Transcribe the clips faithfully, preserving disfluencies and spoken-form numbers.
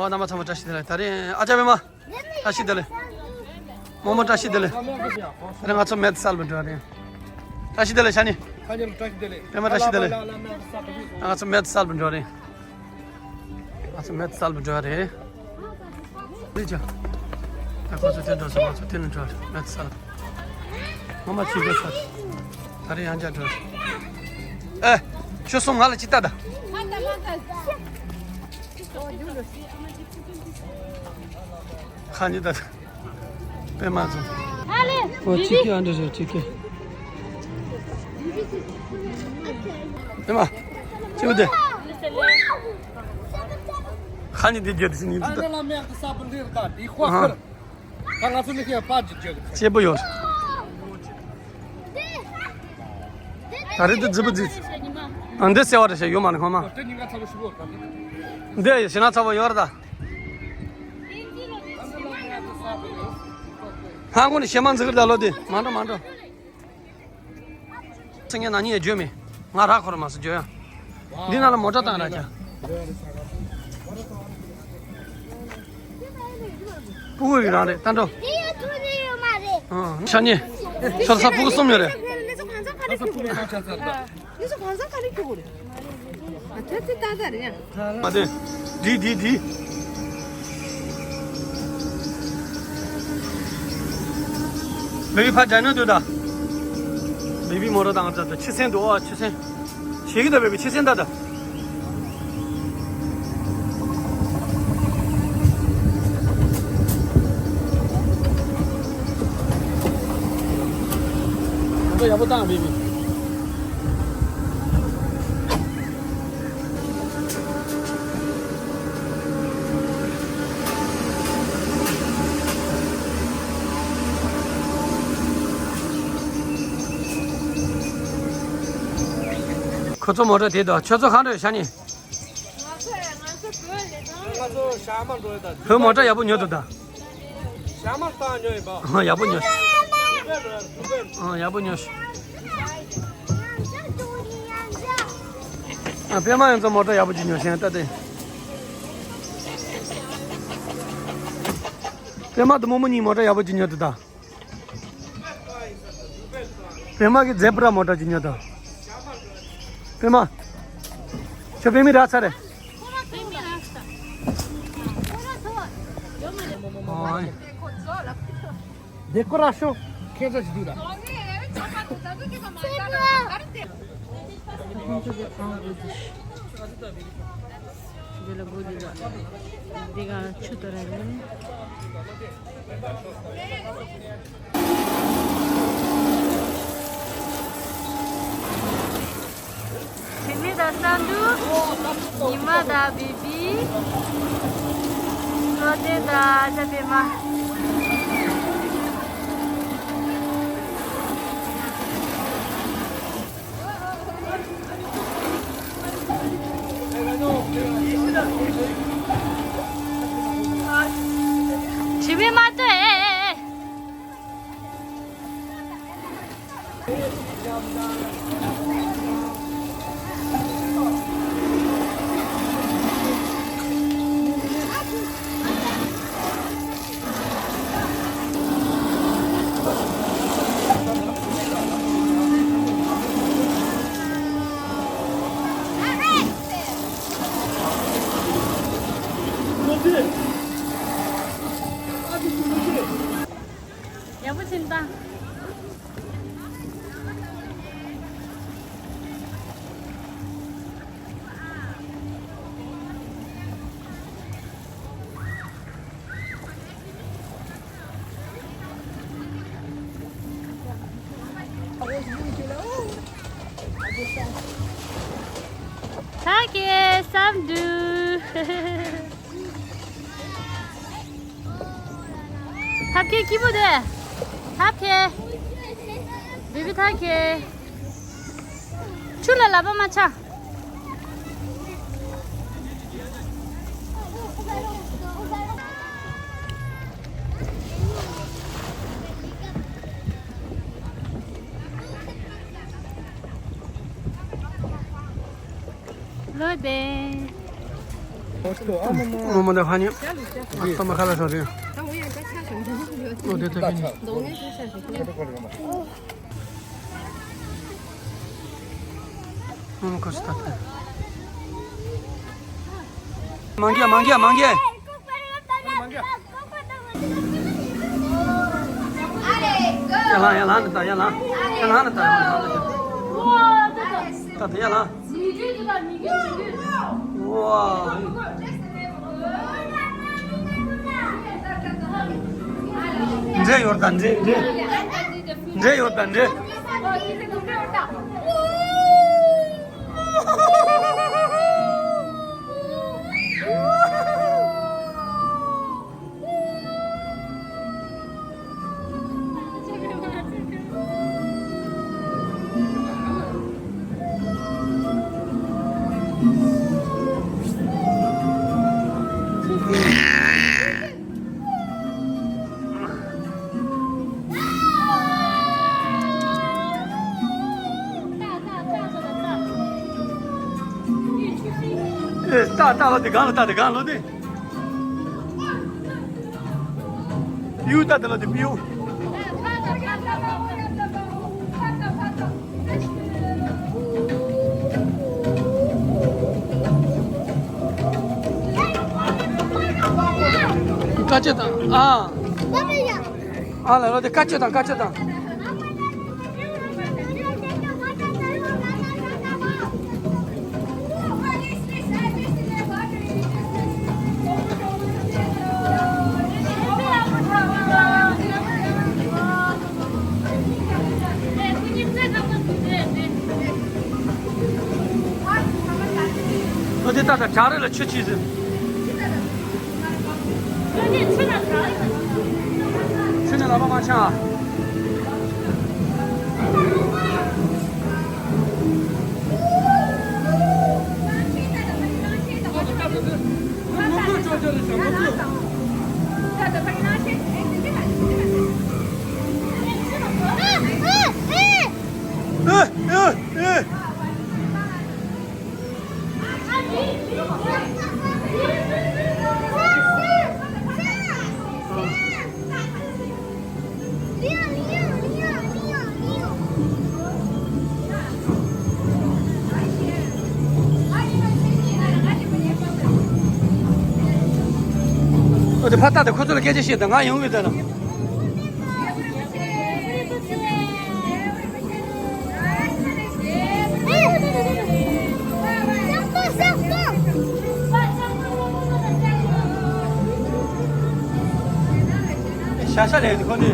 རྣམ་པ་ཚང་མ་བཀྲ་ཤིས་བདེ་ལེགས། ད་རེས་ཨ་ཅག་པད་མ་བཀྲ་ཤིས་བདེ་ལེགས། རྨོ་མོ་བཀྲ་ཤིས་བདེ་ལེགས། ད་རེས་ང་ཚོ་མེད་སལ་བུ་འགྲོ་རེད། བཀྲ་ཤིས་བདེ་ལེགས་ཤ་ནི། ཁ་ཉིན་བཀྲ་ཤིས་བདེ་ལེགས། པད་མ་བཀྲ་ཤིས་བདེ་ལེགས། ང་ཚོ་མེད་སལ་བུ་འགྲོ་རེད། ང་ཚོ་མེད་སལ་བུ་འགྲོ་རེད། ལི་ཅོ། ད་ཁོ་ཚོ་དེ་འགྲོ་སོང་། ང་ཚོ་དེ་ནས་འགྲོ་རེད། མེད་སལ། ངོ་མ་ཕྱི་དགོས་ས་རེད། ད་རེས་ཡང་བསྐྱར་འགྲོ་རེད། ཨེ། ཁྱོད་སོང་། ང་ལ་ཅི་ལྟ་ད། ཁ་ཉིན་ད། པད་མ་ཚོ། ཨ་ལེ། ཨོ་ཅི་ཀེ་ཨ་འདྲ་རེད་ཅི་ཀེ། པད་མ། ཅི་བུ་དེ། ཁ་ཉིན་དེ་རྒྱུ་དེ་ཉིན་དེ། ད་ང་ཚོ་ནི་ཁྱེད་པ་ཅི་རྒྱུ་གི། སྐྱེས་པོ་ཡོད། ད་རེས་དེ་རྫི་བུ་རྫི། ཨ་འདི་སེ་བ་རེད་ཤག་ཡོད་མ་རེད་ཁོ་མ། འདི་ཞེ་ན་ཚ་བོ་ཡོད་རེད་ད། ཧང་གོ་ནི་ཞེ་མ་འཛི་གི་ད་ལོ་དེ་མ་འགྲོ་མ་འགྲོ། སེང་གེ་ན་ནི་ཡ་བརྗོད་མེད། ང་རག་ཁོ་ར་མ་སུ་བརྗོད་ཡ། འདི་ན་ལ་མོ་ཊ་བཏང་ར་ཅག་སྤུ་གུ་ཡི་རང་རེད་ད་འགྲོ། དེ་ཡ་ཐོན་ནས་ཡོད་མ་རེད། ཨང་ཤ་ཉེ། ཁྱོད་ས་སྤུ་གུ་གསུམ་ཡོད་རེད། ལས་ཚོ་གང་ཚང་ག་རེ་ཁྱོད་གོ་རེད། ལས་ཚོ་གང་ཚང་ག་རེ་ཁྱོད་གོ་རེད། ཨ་ཐེ་ཐེ་ཏ་ཏ་རེད་ཡ། མ་དེ། འདི་འདི་འདི། བེ་བི་ཕ་ཇ་ནོ་དུ་ད། བེ་བི་མོ་རོ་དང་ཙ་ད་ཆུ་སེན་དུ་ཨོ་ཆུ་སེན། ཞེ་གི་ད་བེ་བི་ཆུ་སེན་ད་ད། ང་ཚོ་ཡག་པོ་བཏང་བེ་བི། ཁོ་ཚོ་མོ་ཊ་དེ་དང་ཁྱོད་ཚོ་གང་འདྲ་ཤ་ནི། ང་ཚོ་ང་ཚོ་བོད་ལས་ཐང་ལས་ཐང་། ཁོའི་མོ་ཊ་ཡག་པོ་ཉོ་འདུག་ད། ཞྭ་དམར་བཏང་ཉོས་ཡིན་པ། ཨ་ཡག་པོ་ཉོས། ཨ་ཡག་པོ་ཉོས། ཨ་པད་མ་ཡང་ཚོ་མོ་ཊ་ཡག་པོ་ཅིག་ཉོས་ཤེས་ད་དེ། པད་མ་དང་རྨོ་མོ་གཉིས་མོ་ཊ་ཡག་པོ་ཅིག་ཉོས་འདུག་ད། པད་མ་གི་ཛེབ་ར་མོ་ཊ་ཅིག་ཉོས་ད། པད་མ། ཁྱོད་པད་མའི་ར་ཚ་རེད། ཨོ། ཌེ་ཀོ་རེ་ཤོན་ཁྱད་མཚར་ཞིག་འདུག་ར། འདི་ལ་སྒོ་འདི་ལ། འདི་ག་ཆུ་དོར་ར་ཡིན། དྲི་མེད་དང་བསམ་འགྲུབ། ཉི་མ་དང་བི་བི། བློ་ལྡན་དང་ཨ་ཅག་པད་མ། དྲི་མེད་མ་ལྟོས། ཡག་པོ་ཕྱིན་ད། ཐབས་མཁས་བསམ་འགྲུབ། ཐབས་མཁས་སྐྱིད་པོ་དེ། ཐབས་མཁས། བི་བི་ཐབས་མཁས། ཆུ་ལ་ལག་པ་མ་འཆང་། བློ་ལྡན། རྨོ་མོ་དང་ཧ་ནི། ཨ་སྟོན་པ་ཁ་ལག་ཟ་རེད། ཨོ་དེ་ལྟ་གི་ནི། རྨོ་མོ་ཁ་ཤས་ད་ལྟ། མང་གི་མང་གི་མང་གི། ཡ་ལང་ཡ་ལང་ནི་ད་ཡ་ལང་། ཡ་ལང་ནི་ད་ཡ་ལང་ད་ད་ཡ་ལང་། འདྲེ་ཡོད་ད་འདྲེ་འདྲེ། འདྲེ་ཡོད་ད་འདྲེ། ཨེ་ལྟ་ལྟ་ལོ་དེ་གང་ལ་ལྟ་དེ་གང་ལོ་དེ། པིའུ་ལྟ་དེ་ལོ་དེ་པིའུ། དཀའ་སྤྱད་དང་ཨ། ཨ་ལ་ལོ་དེ་དཀའ་སྤྱད་དང་དཀའ་སྤྱད་དང་། ཨོ་དེ་ད་ལྟ་བྲག་རི་ལ་ཆུ་ཆེ་ཟེར། ཆུ་ནས་ལམ་པ་མ་ཆགས། ཨོ་དེ་ཕ་ཏག་དེ་ཁོ་ཚོ་ལ་སྐད་ཆ་བཤད་དང་ང་ཡོང་གི་ད་ལ། ཤ་ཤ་ལས་ཁོ་ནི།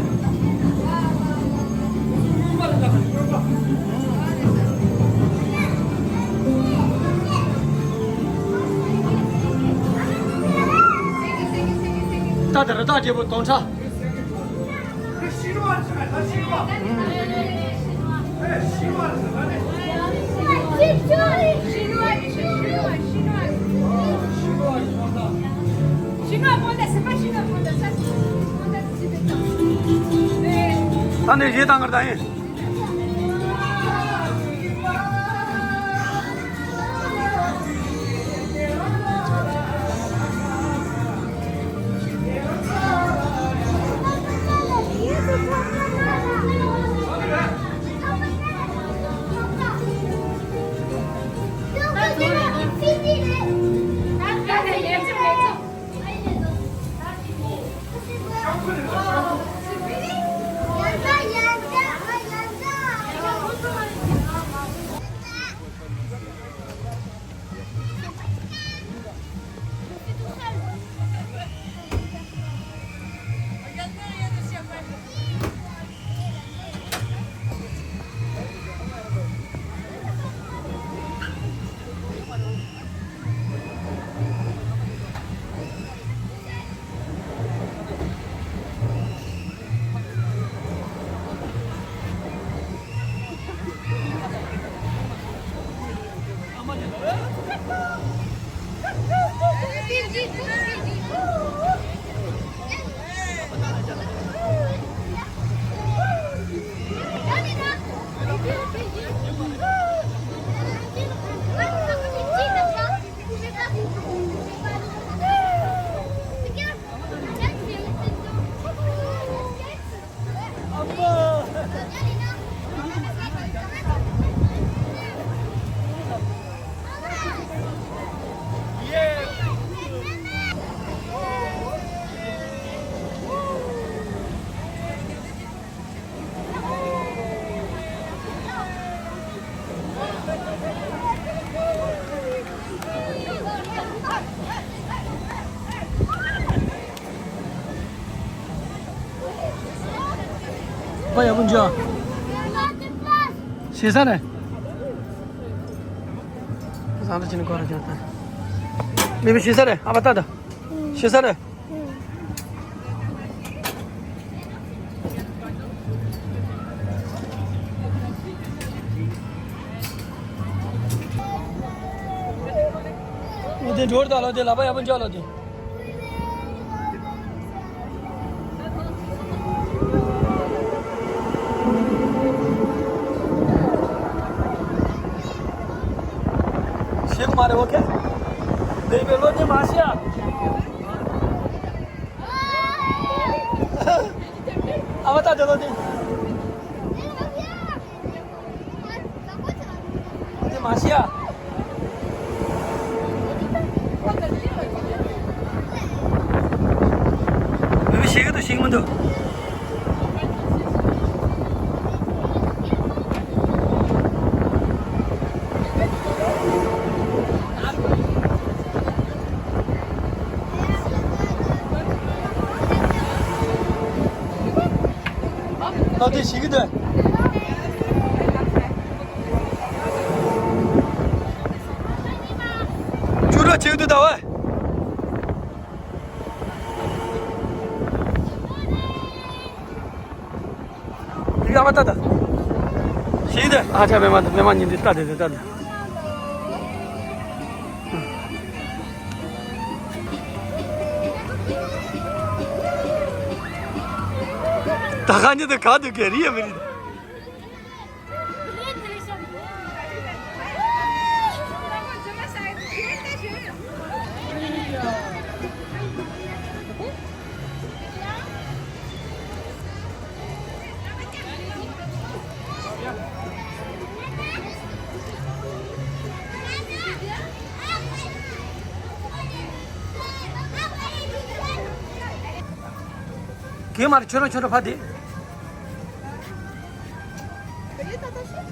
ད་ད་ར་ད་རྒྱལ་པོ་དོན་ཁྲ། ད་ནས་བཞེས་བཏང་གར་ད་ཡིན། ཨ་ཕ་ཡག་པོ་འཇོག་ཤེས་ས་རེད། བཟང་དུ་ཕྱིན་ནས་སྐོར་ར་རྒྱག་ད། མི་བུ་ཤེས་ས་རེད། ཨ་ཕ་ལྟ་ད། ཤེས་ས་རེད། ལོ་དེ་འགྲོ་ར་ད། ལོ་དེ་ལག་པ་ཡག་པོ་འཇོག་ལོ་དེ། ཤེས་གི་མ་རེད། ཨོ་ཁེ། བེ་བེ་བློ་གཏད་མ་བྱེད་ཨ། ཨ་ཕ་ལྟ་དེ་བློ་གཏད། དེ་མ་ཤེས་ཨ། མི་མི་ཤེས་གི་འདུག་ཤེས་གི་མི་འདུག་ཨ་དེ་ཤེས་གི་འདུག་ཆུ་རོ་ཆེ་གི་འདུག་ད་བ། ཡ་མ་ལྟ་ད། ཤེས་གི་འདུག་ཨ་ཅག་མེ་མ་མེ་མ་ཉིན་འདི་ལྟ་དེ་དེ་ལྟ་དེ། ད་ག་ཉིད་དུ་ག་དུ་གེ་རི་ཡ་མི་རི། གེ་མར་ཆོ་རོ་ཆོ་རོ་ཕ་དེ། Veuillez t'attacher.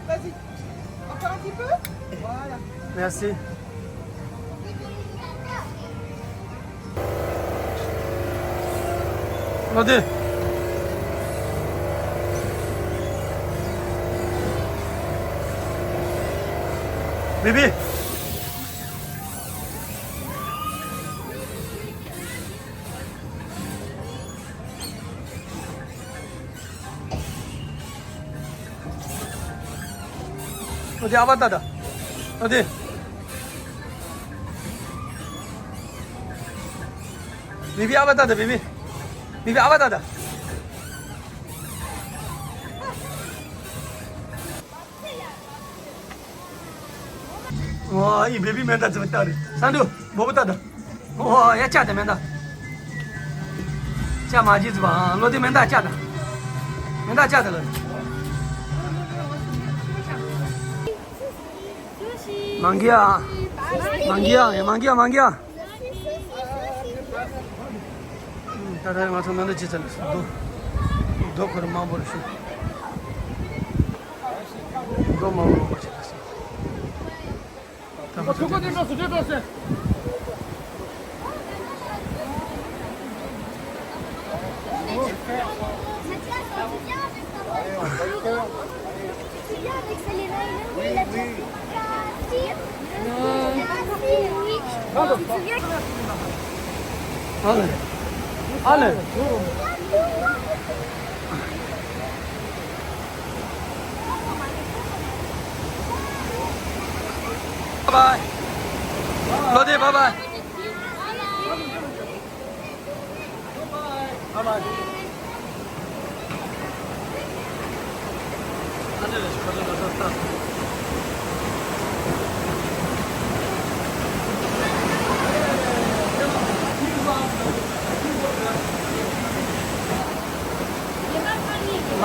Vas-y. Encore un petit peu. Voilà. Merci. ལོ་དེ། བི་བི། ལོ་དེ་ཨ་ཕ་ལྟ་ད། ལོ་དེ། བི་བི་ཨ་ཕ་ལྟ་ད། བི་བི། བི་བི་ཨ་ཕ་ལྟ་ད། ཨོ་ཡི་བི་བི་མེ་མདའ་ཙི་བི་ལྟ་རེད། ས་འདུ་བོ་བོ་ལྟ་ད། ཨོ་ཡ་ལྕགས་དེ་མེ་མདའ། ལྕགས་མ་བྱེད་ཙི་བ། ལོ་དེ་མེ་མདའ་ལྕགས་ད། མེ་མདའ་ལྕགས་ད་ལོ། མང་གི་ཡ། མང་གི་ཡ། མང་གི་ཡ། མང་གི་ཡ། ད་ལྟ་ང་ཚོ་མེ་མདའ་ཅི་ཙམ་རེད། རྡོ། རྡོ་ཁོ་ར་མང་པོ་རེད་ཤི། རྡོ་མང་པོ་ཡོང་པ་ཞིག་རེད་ཤི། ད་ང་ཚོ་ཐུག་གོ་དེ་འགྲོ་སུ་འདྲེ་འགྲོ་སེ། ཨ་ལེ། ཨ་ལེ། Bye bye. ལོ་དེ་bye bye. Bye bye.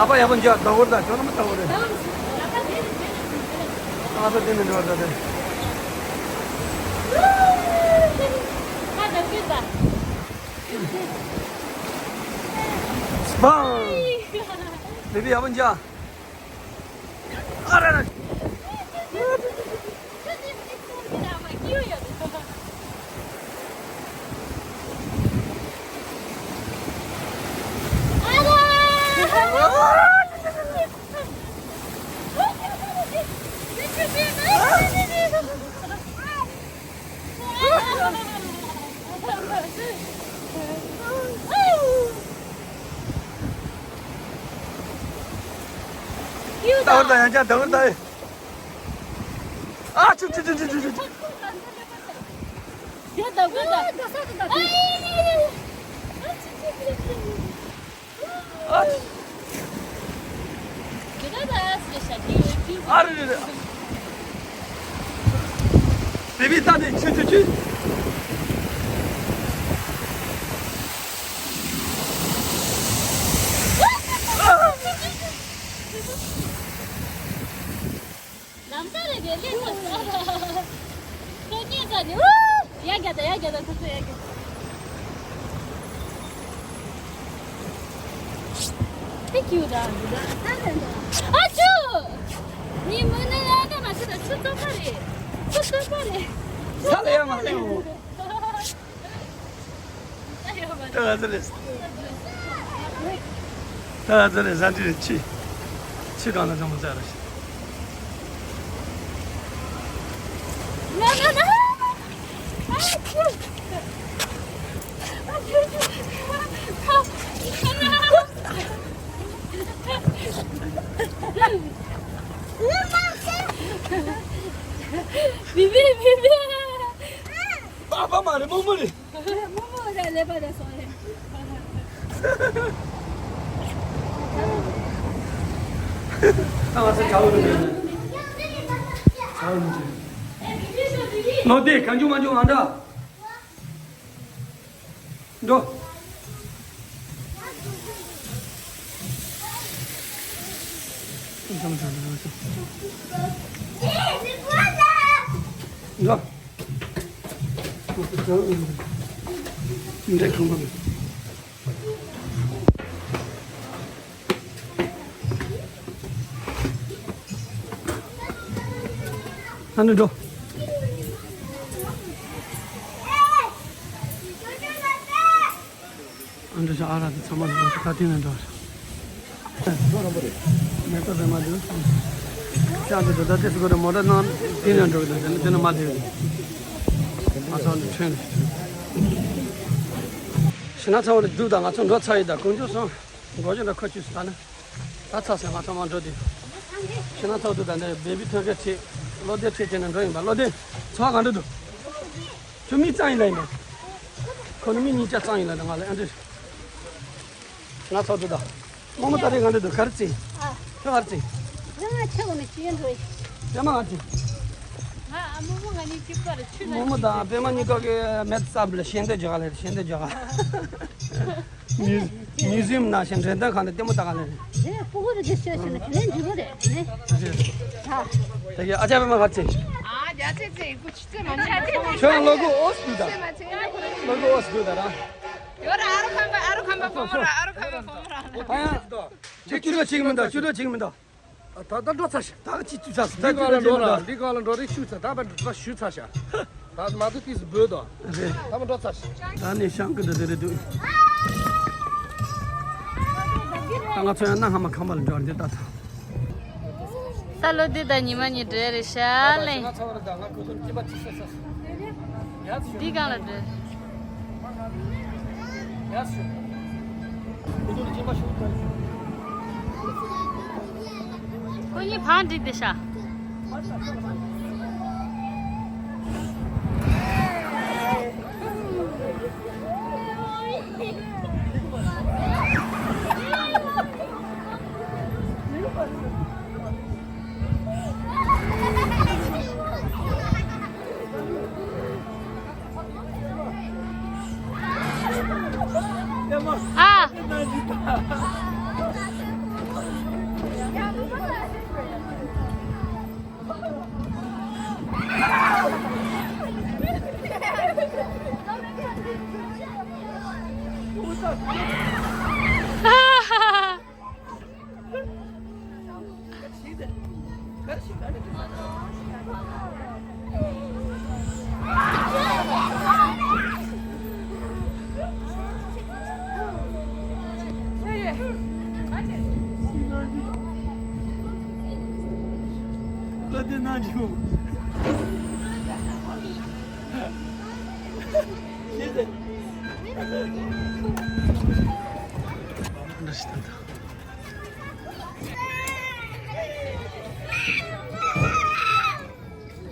ལག་པ་ཡག་པོ་འཇོག་ད་བོར་ད་ཁྱོད་རང་མི་ད་བོར་རེད། ལག་པ་དེ་ནས་འགྲོ་ད་དེ། སྤང་། བི་བི་ཡག་པོ་འཇོག་ཨ་ར་ར། ད་ཡང་ཅག་ད་བར་ད་ཨེ། ཨ་ཆུ་ཆུ་ཆུ་ཆུ་ཆུ་ཆུ། དེ་ད་དགོས་ད། ཨ་ཡེ་ཡེ་ཡེ། ཨ་ཆུ་ཆུ་ཆུ་ཆུ། ཨ། ཨ་རེ་རེ་རེ། བེ་བི་ད་ནི་ཆུ་ཆུ་ཆུ། ལམ་ཀ་རེ་རེ་ལས་ས་ས་ར། ཁོ་ཉེ་ས་ནི། ཨུ། ཡ་རྒྱ་ད་ཡ་རྒྱ་ད་ཁོ་ཚོ་ཡ་རྒྱ། ཨེ་ཀྱུ་ར། ཨ་ཅུ། ནི་མོ་ནི་ཡ་ད་མ་ཆུ་ད་ཆུ་ཚོད་པ་རེད། ཆུ་ཚོད་པ་རེད། ས་ལ་ཡ་མ་ལེ་འོ། ད་ང་ཚོ་ལས། ད་ང་ཚོ་ལས་ཟ་འདྲི་རེད་ཆི། ཆི་གང་ལ་ཚང་མ་ཟ་ར་ཤི། བི་བི་བི་བི། པ་པ་མ་རེད་མོ་མོ་རེད། རྨོ་མོ་ར་ཀླད་པ་ར་སོང་རེད། ཨ་ང་ཚོ་ཇ་བོ་འདུག་ཇ་བོ་འདུག་ལོ་དེ་གང་བྱུང་མ་བྱུང་ང་འདྲ། འགྲོ། འགྲོ། འདི་ཁང་པ་རེད། ཨ་ནི་འགྲོ། ཨ་འདྲ་ཞིག་ཨ་རག་དེ་ཚང་མ་ཞིག་ད་ཐེངས་ནས་འགྲོ། མེ་ཏོག་རེ་མ་འདུག་ཤ་འདི་འགྲོ་ད་དེ་སུ་གོ་རེ་མོ་ཊ་ནང་དེ་ནས་འགྲོ་གི་འདུག་དེ་ནས་དེ་ནས་མ་དེ་ང་ཚོ་འདི་ཁྲོན་ཞི་ན་ཚ་བོ་ལ་འདུག་ད་ང་ཚོ་འགྲོ་ཚར་ཡི་ད་དཀོན་མཆོག་གསུམ་མགོ་ཅོག་འདྲ་ཁ་ཆུ་སུ་ད་ནི་ད་ཚ་སེ་ང་ཚང་མ་འགྲོ་དེ་ཤི་ན་ཚ་བོ་འདུག་ད་ནི་བེ་བི་ཐོན་ཁ་ཁྲིད་བློ་བདེ་ཁྲིད་དེ་ནས་འགྲོ་ཡིན་པ་བློ་བདེ་ཚ་བ་ག་འདྲ་འདུག་ཁྱོད་མི་གཙང་ཡིན་ལ་ཡིན་པས། ཁོ་ནི་མི་གཉིས་ཆ་གཙང་ཡིན་ལ་ང་ལ་ཨ་འདྲེ། ང་ཚོགས་འདུ་དང་། རྨོ་མོ་ད་རེས་ང་འདི་འདུག་ག་རེ་བྱེད། ཨ། ཁྱོད་ག་རེ་བྱེད། ང་ང་ཆེ་གོ་ནི་ཅི་ཡིན་འགྲོ་ཡིན། ཡ་མ་ང་བྱེད། ང་ཨ་རྨོ་མོ་ང་གཉིས་གཅིག་པར་ཆུ་ལ་རྨོ་མོ་དང་པད་མ་གཉིས་ཀ་གི་མེད་ཙམ་ལ་ཤེས་འདོད་རྒྱག་ག་ལེ་ཤེས་འདོད་རྒྱག་ག་མིའུ་མིའུ་ཟི་ཡམ་ནང་བཞིན་འགྲེམས་སྟོན་ཁང་ནས་ལྟད་མོ་ལྟ་ག་ལེ། དེ་ཕྲུ་གུ་རེ་དེ་ཤོད་ཤོད་ནས་དེ་ནས་འཇུ་གོ་རེད་ནས། ད་གི་ཨ་ཅག་པད་མ་ག་རེ་བྱེད། ཨ་རྒྱ་ཆེ་ཆེ་ཡི་གུ་ཆུ་ཚོད་མ་ཆ་ཆེ་ཆེ། ཁྱོད་ལོ་གུ་ཨོ་སི་དུ་ད། ཆེ་མ་ཆེ་ཡིན་ན་ཁོ་རང་ལོ་གུ་ཨོ་སི་དུ་ད་ར། ཡོད་ར་ཨ་རོ་ཁམ་པ་ཨ་རོ་ཁམ་པ་ཕོ་མོ་ར་ཨ་རོ་ཁམ་པ་ཕོ་མོ་ར། ཨ་ཡ། ཁྱོད་ཅི་འགྲོ་ཅིག་མི་འདུག་ཅི་འགྲོ་ཅིག་མི་འདུག་ད་ད་འགྲོ་ཚར་ཤག་ད་ཅི་ཅི་ཚར་ད་ལི་ཅི་ག་ལ་འགྲོ་འགྲོ་ཅིག་མི་འདུག་ལི་ག་ལ་འགྲོ་རེ་ཤུ་ཚར་ད་བ་འགྲོ་ཤུ་ཚར་ཤག་ད་མ་དུ་ཏིས་བོད་དོ། རེད། ད་མ་འགྲོ་ཚར་ཤག་ད་ནི་ཤང་ཀི་འདི་འདི་རེད་འདུག་ད་ང་ཚོ་ཡང་གནའ་ཧ་མ་ཁམས་པ་ལ་འགྲོ་རེད་ད་ད། ད་ལོ་འདི་ད་ཉི་མ་གཉིས་འགྲོ་ཡ་རེད་ཤག་ལེ། ང་ཚོ་བར་ད་ང་ཁོ་ཚོར་སྐྱེས་པ་ཅི་ཟེར་ས། འདི་གང་ལ་འགྲོ། ཁོ་གཉིས་བང་སྒྲིག་བསྡད་ཤག་ཨ། འདྲ་ཞིག་ད་ད།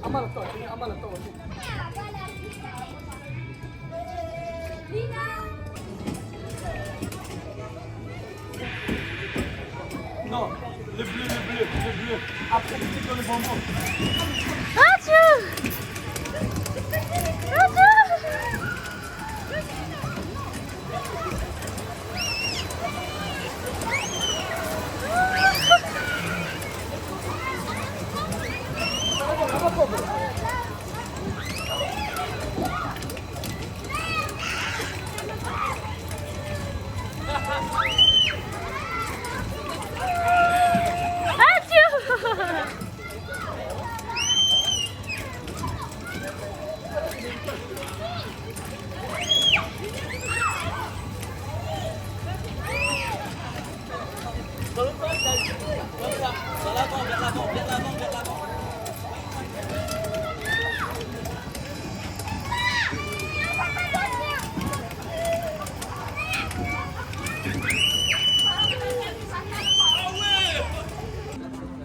ཨ་མ་ལ་ལྟོས་ཨ་མ་ལ་ལྟོས། Non, le bleu, le bleu, le bleu. Après, tu sais, dans le bonbon. Achou! Achou!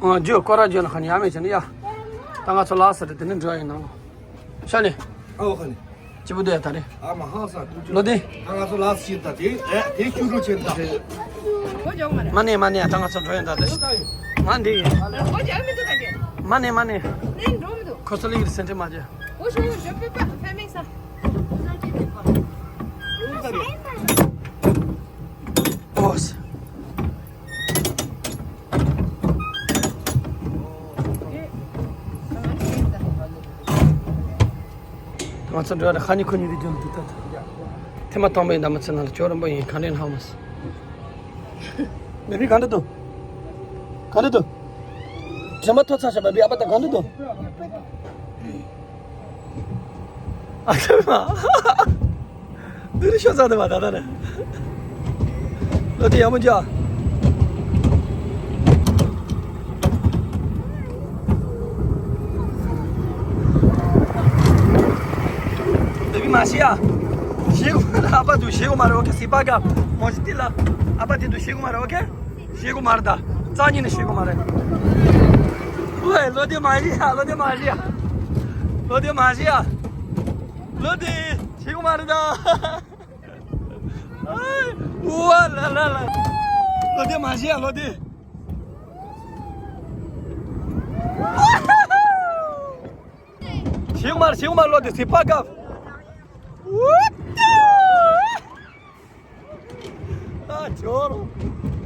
ཨ་ཇོ་ཀོ་ར་ཇོ་ལ་ཁ་ནས་ཡ་མེད་བྱས་ན་ཡ། ད་ང་ཚོ་ལ་སར་དེ་ནས་འགྲོ་ཡིན་ནང་ལ། ཤ་ནས། ཨོ་ཁ་ནས། ཅི་བུ་དེ་ད་རེ། ཨ་མ་ཧང་སང་ཀུ་ཅོ། ལོ་དེ། ད་ང་ཚོ་ལ་སི་ད་དེ་ཨེ་དེ་ཤུ་རུ་ཆེན་ད། མ་ནས་མ་ནས་ད་ང་ཚོ་འགྲོ་ཡིན་ད་དེ། ང་འདི་ཡིན། མ་ནས་མ་ནས། ཁོ་ཚོ་ལིང་རི་སེན་ཏྲི་མ་བྱས། ཨོ། ང་ཚོ་འགྲོ་ཡ་ཁ་ཉིན་ཁོ་ཉིན་བི་ཌིའོ་འདུག་ད། ཐེངས་མ་དང་པོ་ཡིན་ད་མི་ཚེ་ནང་ལ་ཇོ་རིན་པོ་ཡིན་ག་འདྲ་ཡིན་ཧ་མ་སི། མེ་བི་ག་འདྲ་འདུག་ག་འདྲ་འདུག་དྲན་པ་ཐོབ་ཚར་ཤག་མེ་བི་ཨ་ཕ་ད་ག་འདྲ་འདུག་ཨ་ཁྱོད་མ། འདི་རི་ཤོ་ཚ་དེ་མ་ད་ད་ནས། ལོ་དེ་ཡག་མོ་འཇགས། བེ་བི་མ་ཤི་ཡ། ཤི་གོ་ཨ་ཕ་དུ་ཤི་གོ་མ་རེད། ཨོ་ཁེ་སི་པ་ག་མོ་ཞི་ཏི་ལ། ཨ་ཕ་དེ་དུ་ཤི་གོ་མ་རེད། ཨོ་ཁེ། ཤེ་གུ་མར་ད། རྩ་ཉིད་ནས་ཤེ་གུ་མར་རེད། ཝེ་ལོ་དེ་མ་རེད་ཡ། ལོ་དེ་མ་རེད་ཡ། ལོ་དེ་མ་རེད་ཡ། ལོ་དེ་ཤེ་གུ་མར་ད། ཝ་ལ་ལ་ལ། ལོ་དེ་མ་རེད་ཡ་ལོ་དེ། ཤེ་གུ་མར་ཤེ་གུ་མར། ལོ་དེ་སི་པ་ཀབ། ཝུད། ཨ་ཇོ་རོ།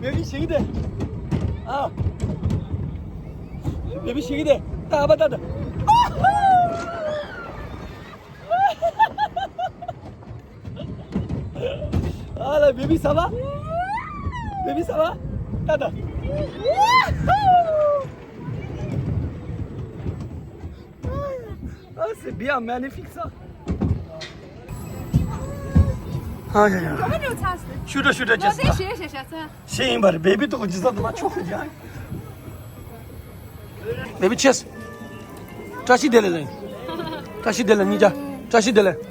བེ་བི་ཞིག་དེ། ཨ། བེ་བི་ཞིག་དེ། ད་ཨ་ཕ་ད་ད། ཨ་ལ་བེ་བི་ས་བ། བེ་བི་ས་བ། ད་ད། Ah, c'est bien, magnifique ça. ཨ་ཡ་ཡ། ཤུ་དྲ་ཤུ་དྲ་ཅེས་ད། ཤེས་ཡིན་པར་བེ་བི་ཏོ་ཇི་ས་དུ་མ་ཆོག་ཡ། བེ་བི་ཆེས། བཀྲ་ཤིས་བདེ་ལེགས་ལེན། བཀྲ་ཤིས་བདེ་ལེགས་གཉིས་ཀ། བཀྲ་ཤིས་བདེ་ལེགས།